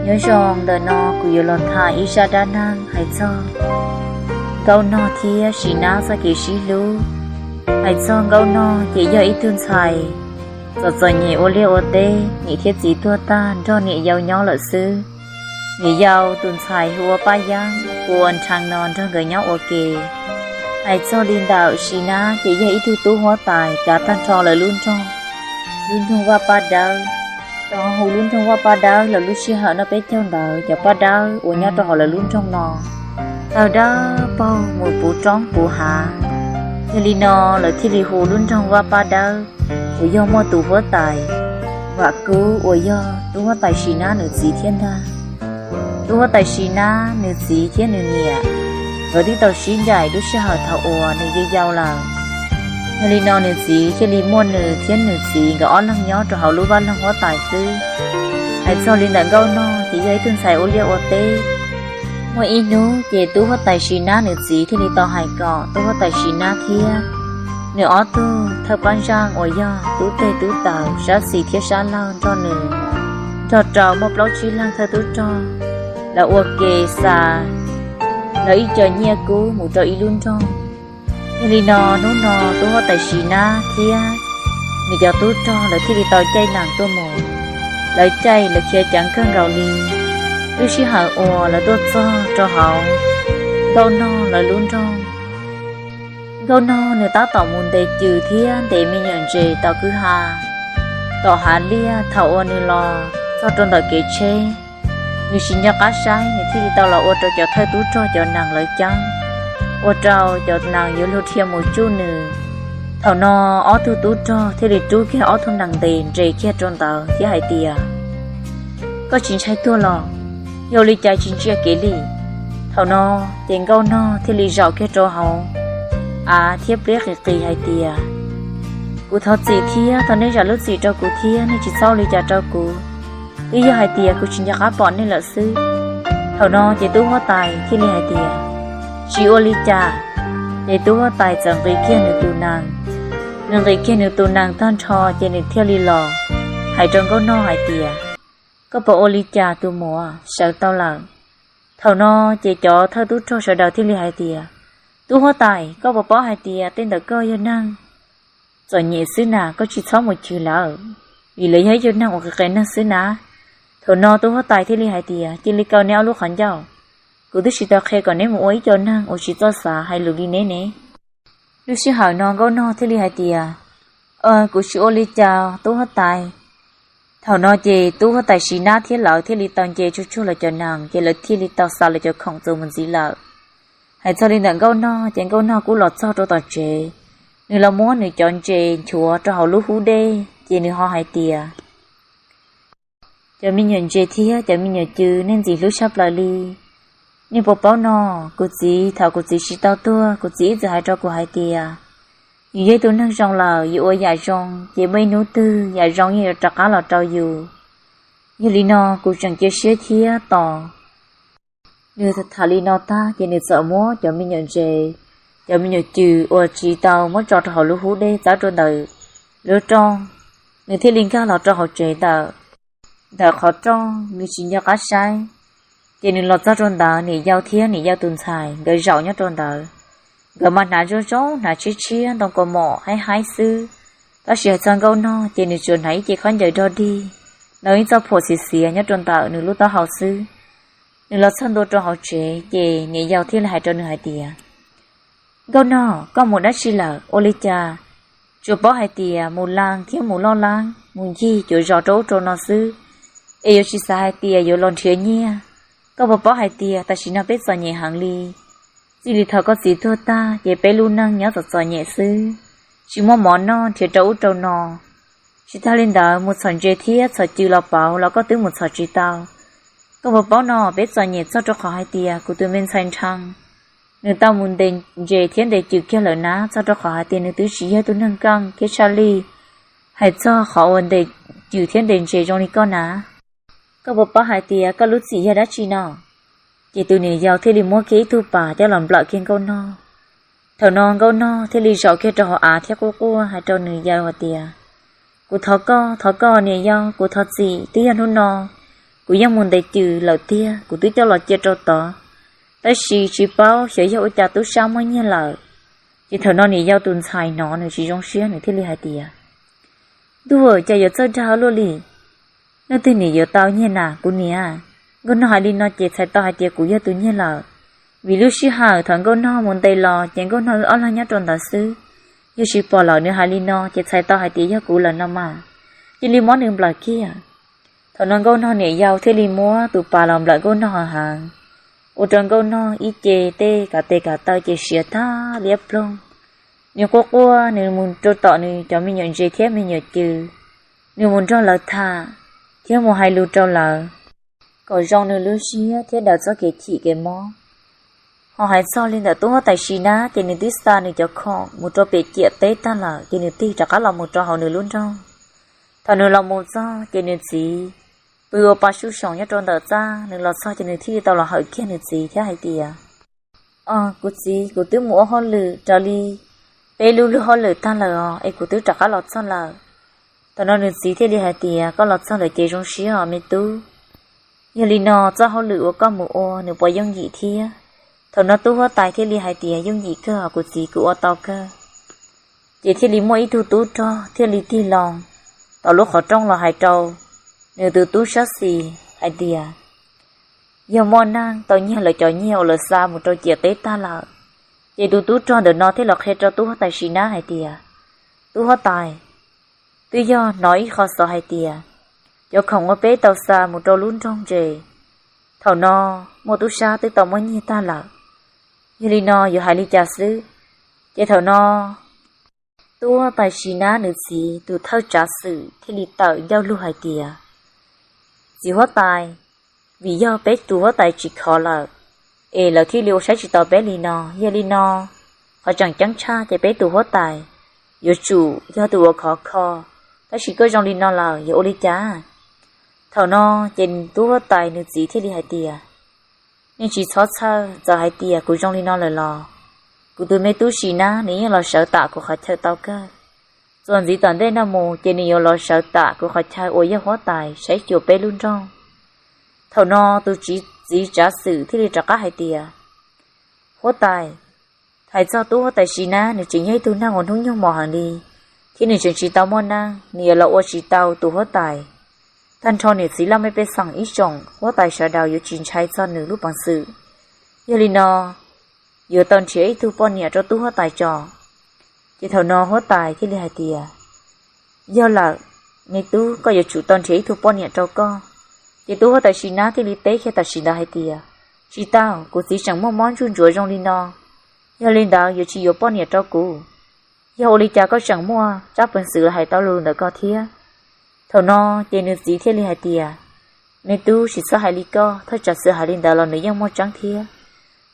Nyob zoo, ntawm no kuv yuav los tham ib zaj dab neeg hais txog Nkauj Nog thiab Sis Nab txoj kev sib hlub. Hais txog Nkauj Nog ces yog ib tug ntxhais txom txom nyem ua liaj ua teb, niam thiab txiv tuag tag nrog niam yau nyob lawm xwb. Niam yau tus ntxhais hu ua Paj Yeeb, hu ua Nrhee no nrog nkawd nyob ua ke. Hais txog li ntawm Sis Nab ces yog ib tug tub huab tais kav tag nrho lawv lub nroog, lub nroog Vaj Paj Dawb. Rau hu lub nroog Vaj Paj Dawb los lub sij hawm noj peb caug ntawd cov paj dawb uas nyob rau hauv lawv lub nroog no tawg dawb paug mus puv roob puv hav. Yog li no lawv thiaj li hu lub nroog Vaj Paj Dawb, uas yog muaj tus huab tais Vam Kub uas yog tub huab tais Sis Nab nws txiv thiab ntag. Tub huab tais Sis Nab nws txiv thiab nws niam, nkawd twb tau sib ncaim lub sij hawm thaum uas nws yau yau lawm. Yog li no nws txiv thiaj li muaj nws thiab nws txiv nkawd ob leeg nyob rau hauv lub vaj loog huab tais xwb. Hais txog li ntawm Nkauj Nog ces yog ib tug ntxhais ua liaj ua teb. Muaj ib hnub ces tub huab tais Sis Nab nws txiv thiaj li tau hais kom tub huab tais Sis Nab thiab nws ob tug thawj pab ntseeg uas yog tub teg tub taws, sab xis thiab sab laug nrog nws, nrog rau muaj plaub tsib leeg thawj tub rog, lawv ua ke xa lawv ib co nyiaj kub mus rau ib lub nroog. Yog li no hnub no tub huab tais Sis Nab thiab nws cov tub rog lawv thiaj li tau caij nees tuaj mus. Lawv caij lawv khiav ceev kawg nkaus li. Lub sij hawm uas lawv tuaj txog rau hauv Nkauj Nog lawv lub nroog, Nkauj Nog nws tab tom mus ntes cws thiab ntes me nyuam ntses tom kwj ha, tom hav liaj. Thaum uas nws los txog rau ntawm kev tsheb, nws tsis nco qab saib, nws thiaj li tau los ua rau cov thawj tub rog cov nees lawv ceeb, ua rau cov nees yuav luag dhia mus tsuj nws. Thaum no ob tug tub rog thiaj li rub kiag ob tug nees ntes nres kiag rau ntawd thiab hais tias, koj tsis ntshai tuag los? Yog li cas tsis ntsia kev li? Thaum no ces Nkauj Nog thiaj li zaum kiag rau hauv av thiab pliab qis qis hais tias, kuv thov txim thiab thov nej zam lub txim rau kuv thiab nej tsis txhob ua li cas rau kuv. Twb yog hais tias kuv tsis nco qab pom nej lawm xwb. Thaum no ces tub huab tais thiaj li hais tias, tsis ua li cas. Ces tub huab tais txawm nqis kiag nws tus nees. Nws nqis kiag nws tus nees tag nrho ces nws thiaj li los hais rau Nkauj Nog hais tias, koj puas ua li cas tus muam, sawv tau lawm? Thaum no ces cov thawj tub rog sawv daws thiaj li hais tias, tub huab tais, koj puas paub hais tias tej ntawm koj yog neeg txom nyem xwb na, koj tsis txhob mus chwv lawv, vim lawv yog ib co neeg uas qias qias neeg xwb na. Thaum no tub huab tais thiaj li hais tias, cia li kaw neb ob lub qhov ncauj, kuv twb tsis tau qhia kom neb mus ua ib co neeg uas tsis txawj xav hais lus li neb ne. Lub sij hawm no Nkauj Nog thiaj li hais tias, kuv tsis ua li cas tub huab tais. Thaum no ces tub huab tais Sis Nab thiab lawv thiaj li tau nce tsuag tsuag lawv cov nees ces lawv thiaj li tau xa lawv cov khoom txuas mus ntxiv lawm. Hais txog li ntawm Nkauj Nog ces Nkauj Nog kuj los txog rau tom tsev, nws los muab nws cov ntses nchuav rau hauv lub hub dej ces nws ho hais tias, cov me nyuam ntses thiab cov me nyuam cw, nej ntxim hlub tshaj plaws li. Nej puas paub no, kuv txiv, thaum kuv txiv tsis tau tuag, kuv txiv ib txwm hais rau kuv hais tias, yus yog ib tug neeg zoo lawm, yus ua yam zoo ces muaj ib hnub twg yam zoo yeej yuav rov qab los rau yus. Yog li no kuv tseem cia siab thiab tos. Nws tham li no tag ces nws txawm muab cov me nyuam ntses, cov me nyuam cw uas tsis tau muab tso rau hauv lub hub dej txawb rau ntawm lub rooj, nws thiaj li nkag los rau hauv tsev ntawm, ntawm qhov rooj, nws tsis nco qab saib. Ces nws los txog rau ntawd, niam yau thiab niam yau tus ntxhais nkawd zaum nyob rau ntawd. Nkawd mas hnav zoo zoo, hnav tshiab tshiab, ntoo kaus mom haib haib xwb. Tab sis hais txog Nkauj Nog ces nws tsuas hnav ib ce khaub ncaws dog dig, ntoo ib txoj phuam xiav xiav nyob rau ntawm nws lub taub hau xwb. Nws los txog ntua rau hauv tsev ces niam yau thiaj li hais rau nws hais tias, Nkauj Nog, koj mus dab tsi lawm? Ua li cas tsuas paub hais tias mus leej thiab mus loj leeb, mus ncig cuav zos rau ub rau no xwb, es yuav tsis xav hais tias yuav los nrhiav nyiaj? Koj puas paub hais tias tam sim no peb txom nyem heev li. Txij li thaum koj txiv tuag tag ces peb lub neej nyob txom txom nyem xwb, tsis muaj mov noj, nrhiav rau ub rau no. Tsis tag li ntawd, mus txhom ntses thiab txhom cw los pauv los koj twb mus txhom tsis tau. Koj puas paub no, peb txom nyem txog rau qhov hais tias kuv tus me ntxhais Nrhee, nws tau mus ntes ntses thiab ntes cw kiag lawm na, txog rau qhov hais tias nws twb tsis yog tus neeg keej thiab tshaj lij hais txog qhov uas ntes cw thiab ntes ntses zoo li koj na. Koj puas paub hais tias koj lub txim yog dab tsi no? Ces tus niam yau thiaj li muab kiag ib tug pas coj los nplawm kiag Nkauj Nog. Thaum no Nkauj Nog thiaj li zaum kiag rau hauv av thiab quaj quaj hais rau nws yau hais tias, kuv thov koj, thov koj niam yau, kuv thov txim, twb yog hnub no kuv yeej mus ntes cws lawm tiag, kuv twb coj los cia rau tod, tab sis tsis paub xyov yog ua cas tub sab muab nyiag lawm. Ces thaum no niam yau tus ntxhais hnov nws tsis zoo siab, nws thiaj li hais tias, Ntuj, cas yuav txawj dag luaj li, leej twg nim yuav tau nyiag na kuv niam? Nkauj Nog hais li no ces txhais tau hais tias kuv yog tus nyiag lawm. Vim lub sij hawm thaum Nkauj Nog mus ntes los ces Nkauj Nog wb ob leeg nyob rau ntawd xwb, yog tsis pom lawm nws hais li no ces txhais tau hais tias yog kuv lawm no mas. Cia li muab nws nplawm kiag. Thaum no Nkauj Nog niam yau thiaj li muab tus pas los nplawm Nkauj Nog heev heev, ua rau Nkauj Nog ib ce tej kav tes kav taw ces siav tag liab ploog. Nws quaj quaj, nws mus rau tom nws cov me nyuam ntses thiab me nyuam cws, nws mus nrog lawv tham thiab mus hais lus rau lawv kom zoo nws lub siab thiab daws txoj kev chim kev mob. Ho hais txog li ntawm tub huab tais Sis Nab ces nws twb xa nws cov khoom mus rau pem ciam teb tag lawm ces nws tig rov qab los mus rau hauv nws lub nroog. Thaum nws los mus txog ces nws txiv pw ua pa sub soos nyob rau ntawm txaj. Nws los txog ces nws thiaj li tau los hawm kiag nws txiv thiab hais tias, Os, kuv txiv, kuv twb mus ua hauj lwm raws li peb lub luag hauj lwm tag lawm os, es kuv twb rov qab los txog lawm. Thaum no nws txiv thiaj li hais tias, Koj los txog lawm ces zoo siab os me tub. Yog li no txoj hauj lwm uas koj mus ua nws puas yooj yim thiab? Thaum no tub huab tais thiaj li hais tias, Yooj yim kawg os kuv txiv, kuv ua tau kawg. Ces thiaj li muaj ib tug tub rog thiaj li tig loo tom lub qhov rooj los hais rau nws tus tub sab xis hais tias, Yog muaj neeg tau nyiag lawv cov nyiaj uas lawv xa mus rau ciam teb tag lawm. Ces tus tub rog ntawm no thiaj los qhia rau tub huab tais Sis Nab hais tias, Tub huab tais, twb yog hnov ib qho xov hais tias cov khoom uas peb tau xa mus rau lub nroog ntses, thaum no muaj tub sab twb tau muab nyiag tag lawm. Yog li no yuav hais li cas xwb? Ces thaum no tub huab tais Sis Nab nws txiv tus thawj tsav xwm thiaj li tawm ncauj lug hais tias, Txiv huab tais, vim yog peb tus huab tais tsis khov lawm, es lawv thiaj li ua saib tsis taus peb li no. Yog li no, qhov tseem ceeb tshaj ces peb tus huab tais yuav tsum yog tus uas khov kho, tab sis koj zoo li no lawm yuav ua li cas? Thaum no ces tub huab tais nws txiv thiaj li hais tias, Nej tsis txhob txhawj, txawm hais tias kuv zoo li no lawm los kuv tus me tub Sis Nab nws yeej los sawv tam kuv qhov chaw tau kawg. Txuas ntxiv tom ntej no mus ces nws yuav los sawv tam kuv qhov chaw uas yog huab tais saib xyuas peb lub nroog. Thaum no tus txiv tsav xwm thiaj li rov qab hais tias, Huab tais, hais txog tub huab tais Sis Nab, nws tseem yog ib tug neeg uas hnub nyoog mos heev li, thiab nws tseem tsis tau muaj neej, nws yuav los ua tsis tau tus huab tais. Tag nrho niam txiv laj mej pej xeem ib tsoom huab tais sawv daws yuav tsis ntshai txog nws lub peev xwm. Yog li no, yuav tau nrhiav ib tug poj niam rau tub huab tais tso. Ces thaum no huab tais thiaj li hais tias, Yog lawm, me tub, koj yuav tsum tau nrhiav ib tug poj niam rau koj. Ces tub huab tais Sis Nab thiaj li teb kiag tam sim ntawd hais tias, Tsis tau, kuv txiv tseem muaj mob ntsuj ntsuav zoo li no, yog li ntawd yuav tsis yuav poj niam rau kuv. Yog ua li cas koj tseem muaj tsab peev xwm los hais tau lus ntawm ko thiab? Thaum no ces nws txiv thiaj li hais tias, Me tub, tsis txhob hais li koj, thawj tsav xwm hais li ntawd los nws yeej muaj tseeb thiab.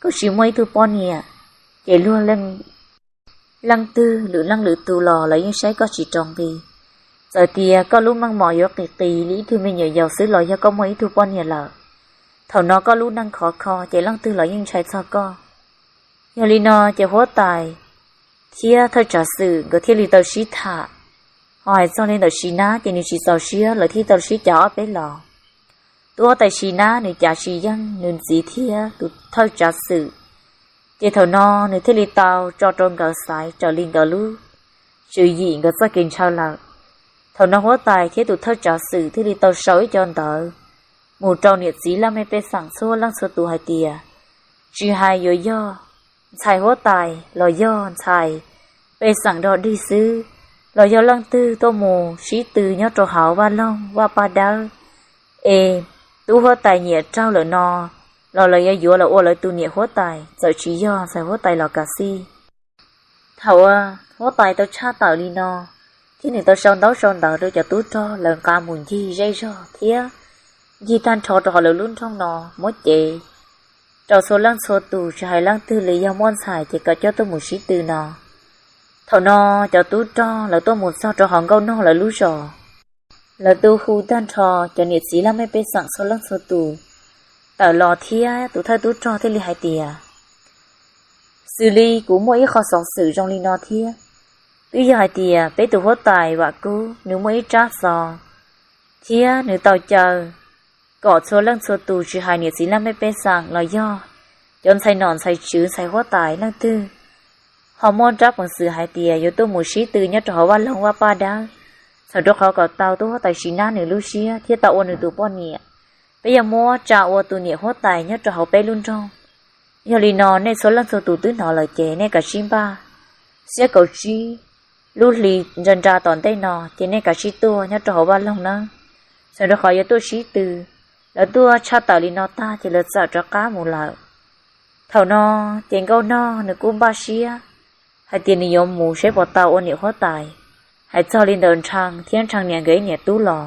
Koj tsis muaj ib tug poj niam, ces luag leej twg lwm leej lwm tus los lawv yeej saib koj tsis rau nqi. Txawm tias koj lub meej mom yuav qis qis li ib tug me nyuam yaus xwb los yog koj muaj ib tug poj niam lawm, thaum no koj lub neej khov kho ces leej twg los yeej ntshai txog koj. Yog li no ces huab tais thiab thawj tsav xwm nkawd thiaj li tau sib tham. Ho hais txog li ntawm Sis Nab ces nws tsis txaus siab, lawv thiaj tau sib cav ob peb los. Tub huab tais Sis Nab nws cav tsis yeej nws txiv thiab tus thawj tsav xwm, ces thaum no nws thiaj li tau tso rau nkawd xaiv raws li nkawd lub tswv yim nkawd txoj kev ntshaw lawm. Thaum no huab tais thiab tus thawj tsav xwm thiaj li tau sau ib co ntawv mus rau niam txiv laj mej pej xeem txhua leej txhua tus hais tias, tsis hais yuav yog ntxhais huab tais los yog ntxhais pej xeem dog dig xwb, los yog leej twg tuaj mus sib tw nyob rau hauv vaj loog vaj paj dawb, es tub huab tais nyiam raug lawm no, los lawv yuav yuav los ua lawv tus niam huab tais, txawm tsis yog ntxhais huab tais los kav xij. Thaum uas huab tais tau tshaj tawm li no, thiab nws tau sau ntaub sau ntawv rau cov tub rog lawv nqa mus ncig zej zog thiab ncig tag nrho rau hauv lawv lub nroog no muab cev rau txhua leej txhua tus, tsis hais leej twg li yog muaj ntxhais ces kom coj tuaj mus sib tw no. Thaum no cov tub rog lawv tuaj mus txog rau hauv Nkauj Nog lawv lub zos, lawv tu hu tag nrho cov niam txiv laj mej pej xeem txhua leej txhua tus tawm los thiab tus thawj tub rog thiaj li hais tias, xws li kuv muaj ib qho xov xwm zoo li no thiab. Twb yog hais tias peb tus huab tais Vam Kub nws muaj ib tsab xov thiab nws tau caw kom txhua leej txhua tus tsis hais niam txiv laj mej pej xeem los yog cov ntxhais nom ntxhais tswv ntxhais huab tais leej twg ho muaj rab peev xwm hais tias yuav tuaj mus sib tw nyob rau hauv vaj loog vaj paj dawb, txhawm rau qhov kom tau tub huab tais Sis Nab nws lub siab thiab tau ua nws tus poj niam. Peb yuav muab tsa ua tus niam huab tais nyob rau hauv peb lub nroog. Yog li no nej txhua leej txhua tus twb hnov lawm ces nej kav tsij npaj, xiab kaum tsib lub hli nra nra tom ntej no ces nej kav tsij tuaj nyob rau hauv vaj loog nawb, txhawm rau qhov yuav tuaj sib tw. Lawv tuaj tshaj tawm li no tag ces lawv txawm rov qab mus lawm. Thaum no ces Nkauj Nog nws kuj npaj siab hais tias nws yuav mus saib puas tau ua niam huab tais, hais txog li ntawm Nrhee thiab Nrhee niam nkawd ib niam tub los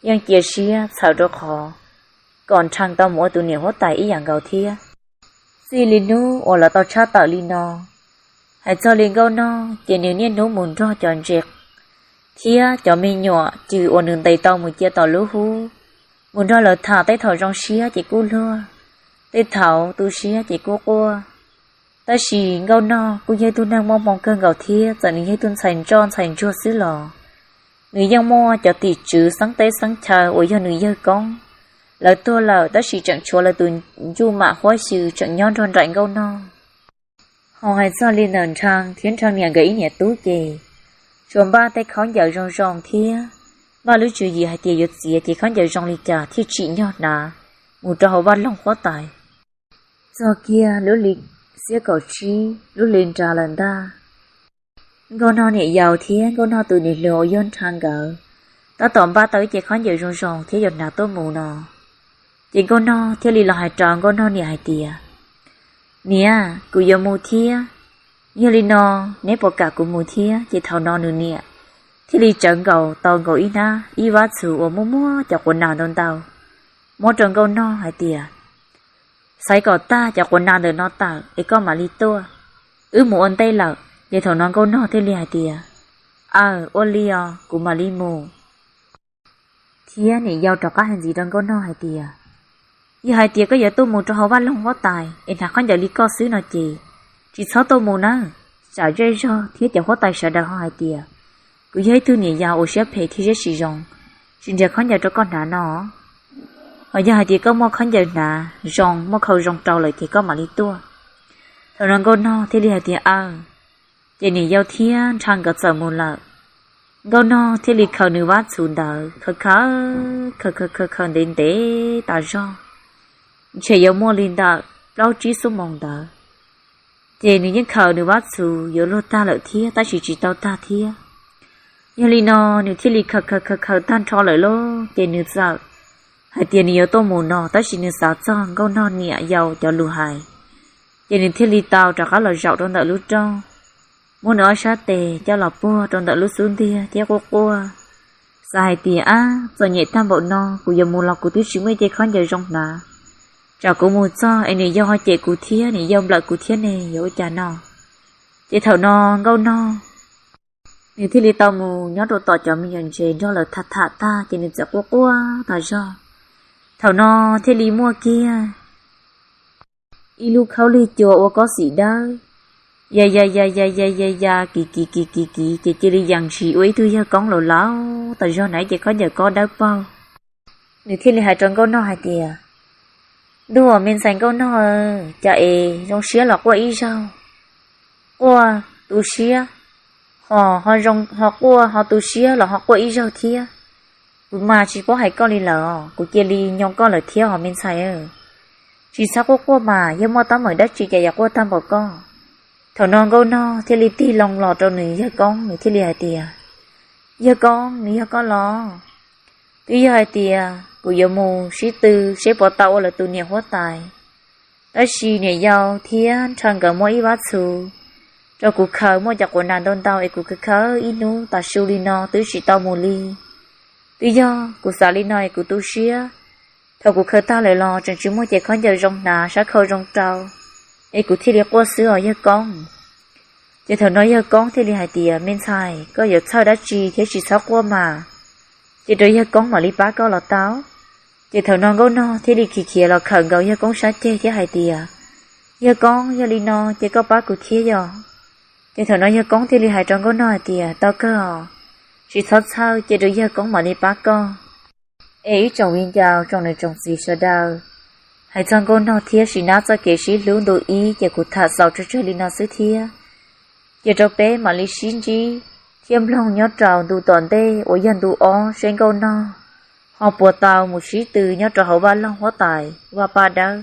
yeej cia siab txhawm rau qhov kom Nrhee tau mus ua tus niam huab tais ib yam nkaus thiab. Txij li hnub uas lawv tau tshaj tawm li no, hais txog li Nkauj Nog ces nws niaj hnub mus nrog cov ntses thiab cov me nyuam cws uas nws ntes tau mus cia tom lub hub, mus nrog lawv tham, tej thaum zoo siab ces kuj luag, tej thaum tu siab ces kuj quaj. Tab sis Nkauj Nog kuj yog ib tug neeg muaj hmoo kawg nkaus thiab txawm nws yog ib tug ntxhais ntsoj ntxhais ntsuag xwb los nws yeej muaj cov tim tswv xeeb teb xeeb chaw uas yog nws yawg koob. Lawv tuag lawm tab sis tseem tshuav lawv tus ncuj mam huab xyw tseem nyob nrog nraim Nkauj Nog. Ho hais txog li ntawm Nrhee thiab Nrhee niam nkawd ib niam tub ces tsuas npaj tej khaub ncaws zoo zoo thiab npaj lub tswv yim hais tias yuav txiav ces khaub ncaws zoo li cas thiaj tsim nyog hnav mus rau hauv vaj loog huab tais. Txog kiag lub hli xiab kaum tsib lub hli nra lawm ntag, Nkauj Nog niam yau thiab Nkauj Nog tus niam hluas uas yog Nrhee nkawd tab tom npaj tau ib ce khaub ncaws zoo zoo thiab yuav hnav tuaj mus no. Ces Nkauj Nog thiaj li los hais rau Nkauj Nog niam hais tias, Niam, kuv yuav mus thiab, yog li no neb puas kam kuv mus thiab? Ces thaum no nws niam thiaj li tsawv nkaus tau nkaus ib hnab ib vab txhuv uas muaj muaj cov quav nas ntau ntau muab rau Nkauj Nog hais tias, Xaiv kom tag cov quav nas ntawm no tawm es koj mam li tuaj, wb mus ua ntej lawm. Ces thaum no Nkauj Nog thiaj li hais tias, Aw, ua li os, kuv mam li mus. Thiab niam yau rov qab hais ntxiv rau Nkauj Nog hais tias, Yog hais tias koj yuav tuaj mus rau hauv vaj loog huab tais es hnav khaub ncaws li koj xwb no ces tsis txhob tuaj mus nawb, tsam zej zog thiab cov huab tais sawv daws ho hais tias kuv yog ib tug niam yau uas siab phem thiab siab tsis zoo, tsis nrhiav khaub ncaws rau koj hnav no. Ho yog hais tias koj muaj khaub ncaws hnav zoo, muaj khau zoo rau lawm ces koj mam li tuaj. Thaum no Nkauj Nog thiaj li hais tias, Aw. Ces niam yau thiab Nrhee nkawd txawm mus lawm. Nkauj Nog thiaj li khaws nws vab txhuv ntawd khaws khaws khaws khaws khaws khaws ntev ntev tas zog, ntshe yuav muaj li ntawm plaub tsib xuab moos ntawd. Ces nws yeej khaws nws vab txhuv yuav luag tag lawm thiab tab sis tsis tau tag thiab. Yog li no nws thiaj li khaws khaws khaws khaws tag nrho lawm lauj, ces nws txawm hais tias nws yuav tuaj mus no tab sis nws xav txog Nkauj Nog niam yau cov lus hais, ces nws thiaj li tau rov qab los zaum rau ntawm lub rooj, muab nws ob sab tes coj los puag rau ntawm lub xub ntiag thiab quaj quaj, xav hais tias, Ab, txom nyem tag npaum no, kuv yuav mus los kuv twb tsis muaj ib ce khaub ncaws zoo hnav. Tsam kuv mus txog es niam yau ho cem kuv thiab niam yau nplawm kuv thiab ne, yuav ua cas no? Ces thaum no Nkauj Nog nws thiaj li tau mus nyob rau tom cov me nyuam ntses nrog lawv tham tham tag ces nws txawm quaj quaj tas zog. Thaum no thiaj li muaj kiag ib lub khaub lig cua ua kob xim dawb ya ya ya ya ya ya ya kiv kiv kiv kiv kiv ces cia li yam ntsis ua ib tug yawg koob laus laus tas zog hnav ib ce khaub ncaws kob dawb paug. Nws thiaj li hais rau Nkauj Nog hais tias, Ntuj, me ntxhais Nkauj Nog, cas es zoo siab los quaj ib zaug, quaj tu siab, ho, ho quaj ho tu siab los ho quaj ib zaug thiab. Kuv mas tsis paub hais koj li lawm, kuv cia li nyoo koj lawm thiab os me ntxhais. Tsis txhob quaj quaj mas, yog muaj teeb meem dab tsi cas yuav quaj tag npaum koj? Thaum no Nkauj Nog thiaj li tig loo los rau nws yawg koob, nws thiaj li hais tias, Yawg koob, nws yog koj los? Twb yog hais tias kuv yuav mus sib tw seb puas tau ua lawv tus niam huab tais, tab sis niam yau thiab Nrhee nkawd muab ib vab txhuv rau kuv khaws, muaj cov quav nas ntau ntau es kuv khaws khaws ib hnub tas su li no twb tsis tau mus li. Twb yog kuv xav li no es kuv tu siab, thaum kuv khaws tag lawm los tseem tsis muaj ces khaub ncaws zoo hnav, sab khau zoo rau, es kuv thiaj li quaj xwb os yawg koob. Ces thaum no yawg koob thiaj li hais tias, Me ntxhais, koj yuav txhawj dab tsi thiab, tsis txhob quaj mas, ces rau yawg koob mam li pab koj los tau. Ces thaum no Nkauj Nog thiaj li khiav khiav los khawm nkaus yawg koob sab ceg thiab hais tias, Yawg koob, yog li no ces koj pab kuv thiab yog? Ces thaum no yawg koob thiaj li hais rau Nkauj Nog hais tias, Tau kawg os, tsis txhob txhawj, ces rau yawg koob mam li pab koj. Es ib tsoom viv ncaus tsoom niam tsoom txiv sawv daws, hais txog nkauj nog thiab sim nab txoj kev sib hlub ntu ib ces kuv tham xaus tsawg tsawg li no xwb thiab. Cia rau peb mam li sib ntsib thiab mloog nyob rau ntu tom ntej uas yog ntu ob seb nkauj nog ho puas tau mus sib tw nyob rau hauv vaj loog huab tais vaj paj dawb.